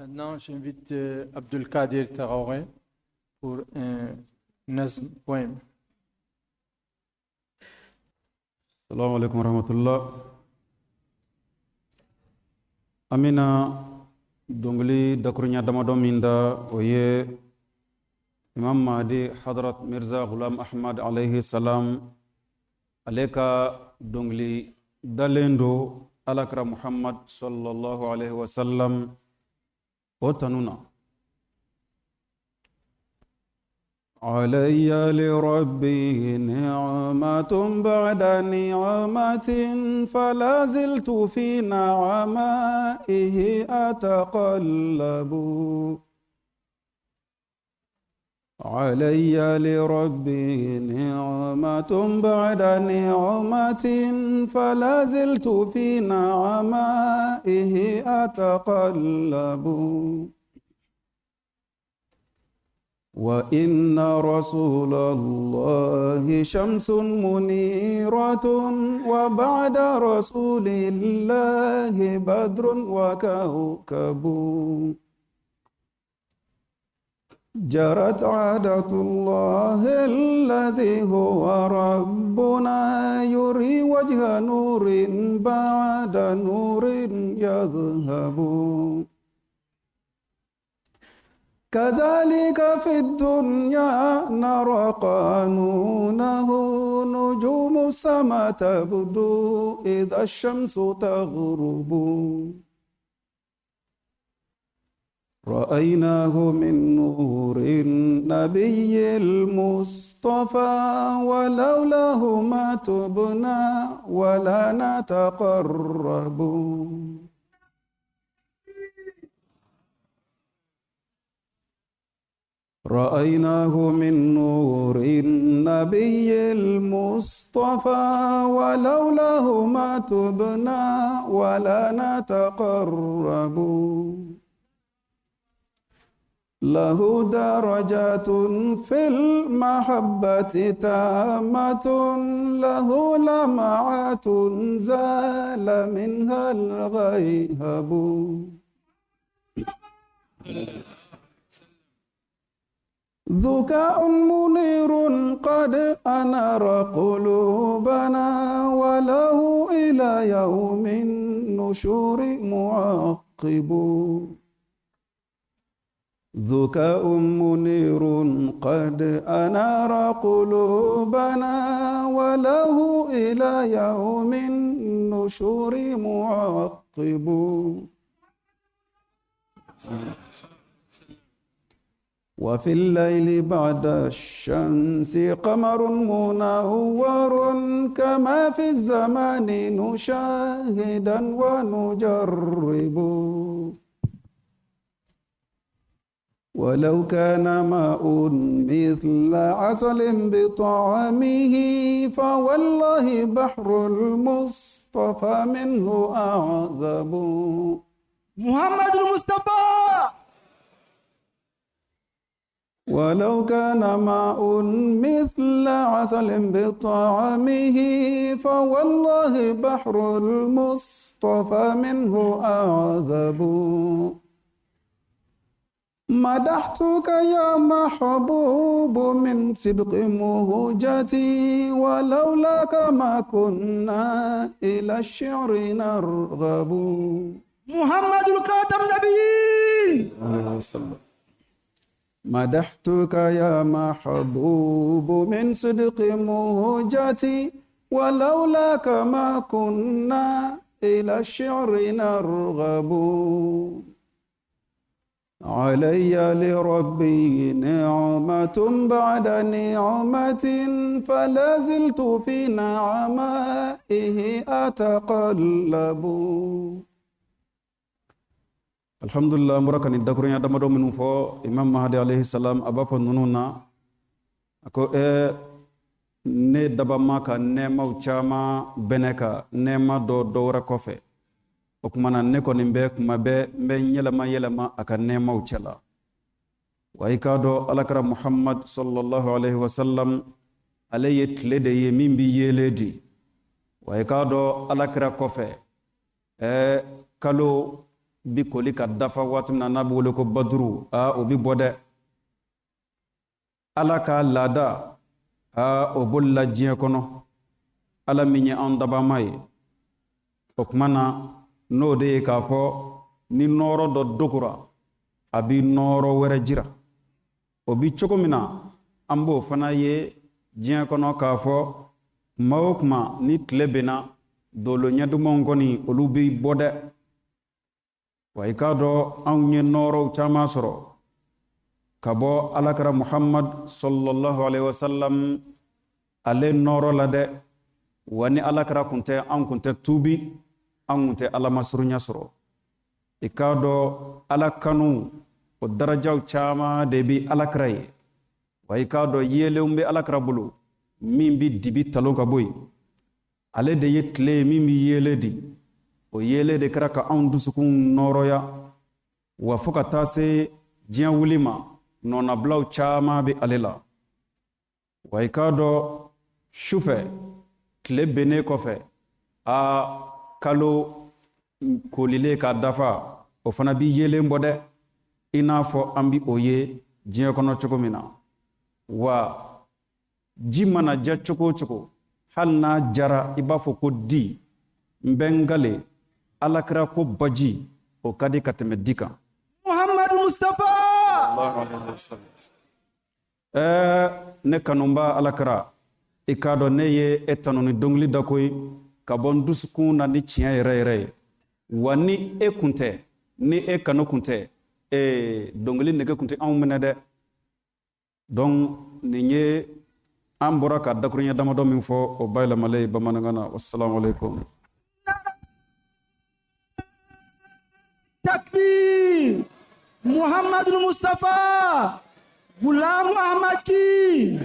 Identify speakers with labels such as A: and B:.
A: Maintenant, j'invite Abdulkadir Traoré pour un nazm poème.
B: Assalamu alaikum warahmatullah. An bɛna dɔnkili dakurunya damadɔ min da, o ye Imam Mahdi Hadrat Mirza Ghulam Ahmad alayhi salam, ale ka dɔnkili dalen don Alakira Muhammad sallallahu alaihi wasallam o tanu na. علي لربي نعمة بعد نعمة، فلا زلت في نعمائه أتقلب. علي لربي نعمة بعد نعمة، فلا زلت في نعمائه أتقلب. وإن رسول الله شمس منيرة، وبعد رسول الله بدر وكوكب. جرت عادة الله الذي هو ربنا، يري وجه نور بعد نور يذهب. كذلك في الدنيا نرى قانونه، نجوم السماء تبدو إذا الشمس تغرب. رأيناه من نور النبي المصطفى، ولولاه ما تبنا ولا نتقرب. رأيناه من نور النبي المصطفى، ولولاه ما تبنا ولا نتقرب. له درجات في المحبة تامة، له لمعات زال منها الغيهب. ذكاء منير قد أنار قلوبنا، وله إلى يوم النشور معقب. ذكاء منير قد أنار قلوبنا، وله إلى يوم النشور معقب. وفي الليل بعد الشمس قمر منور، كما في الزمان نشاهدا ونجرب. ولو كان ماء مثل عسل بطعمه، فوالله بحر المصطفى منه أعذب.
C: محمد المصطفى.
B: ولو كان ماء مثل عسل بطعمه، فوالله بحر المصطفى منه أعذب. مدحتك يا محبوب من صدق مهجتي، ولولاك ما كنا إلى الشعر نرغب.
C: محمد الخاتم النبيين.
B: مدحتك يا محبوب من صدق مهجتي، ولولاك ما كنا إلى الشعر نرغب. علي لربي نعمة بعد نعمة، فلا زلت في نعمائه أتقلب. Alhamdulillah, n bɔra ka nin dakurunya damadɔ minnu fɔ Imam Mahadi alayhi salam, a b'a fɔ ninnu na, a ko ne dabama ka nɛɛmaw caman bɛnɛ ka nɛɛma dɔ dɔ wɛrɛ kɔfɛ. O tuma na ne kɔni bɛ kuma bɛɛ n bɛ n yɛlɛma yɛlɛma a ka nɛɛmaw cɛla. Wa i k'a dɔn Alakira Muhammad sallallahu alaihi wasallam, ale ye tile de ye min bi yeelen di. Wa i k'a dɔn Alakira kɔfɛ kalo bi koli ka dafa waati min na n'a bɛ wele ko baduru, aa, o bi bɔ dɛ. Ala ka laada, aa, o bolila diɲɛ kɔnɔ. Ala min ye anw dabama ye, o tuma na n'o de ye k'a fɔ ni nɔɔrɔ dɔ dogora, a bi nɔɔrɔ wɛrɛ jira. O bi cogo min na, an b'o fana ye diɲɛ kɔnɔ k'a fɔ kuma o kuma ni tile benna, dolo ɲɛdumanw kɔni, olu bi bɔ dɛ. Wa i k'a dɔn, anw ye nɔɔrɔw caman sɔrɔ ka bɔ Alakira Muhammad sallallahu alaihi wasallam ale nɔɔrɔ la dɛ. Wa ni Alakira kun tɛ, an kun tɛ tuubi, an kun tɛ Ala masurunya sɔrɔ. I k'a dɔn, Ala kanu o darajaw caman de bi Alakira ye. Wa i k'a dɔn, yeelenw bɛ Alakira bolo min bi dibi talon ka bɔ yen. Ale de ye tile ye min bi yeelen di. O yeelen de kɛra ka anw dusukun nɔɔrɔya. Wa fo ka taa se diɲɛ wuli ma, nɔnabilaw caman bɛ ale la. Wa i k'a dɔn, su fɛ, tile bennen kɔfɛ, a kalo kolilen k'a dafa, o fana bi yeelen bɔ dɛ, i n'a fɔ an bi o ye diɲɛ kɔnɔ cogo min na. Wa ji mana ja cogo o cogo, hali n'a jara i b'a fɔ ko di, n bɛ n kale Alakira ko baji o ka di ka tɛmɛ di kan.
C: Muhammadu Mustafa.
B: Ɛɛ, ne kanunba Alakira, i k'a dɔn ne ye e tanu ni dɔnkili da koyi, ka bɔ n dusukun na ni tiɲɛ yɛrɛ yɛrɛ ye. Wa ni e kun tɛ, ni e kanu kun tɛ, ee, dɔnkili nege kun tɛ anw minɛ dɛ. Donc nin ye an bɔra ka dakuruɲɛ damadɔ min fɔ, o bayɛlɛmalen ye bamanankan na. Wasalamu alaikum.
C: Takbir. Muhammadu Mustafa. Ghulam Ahmad ki.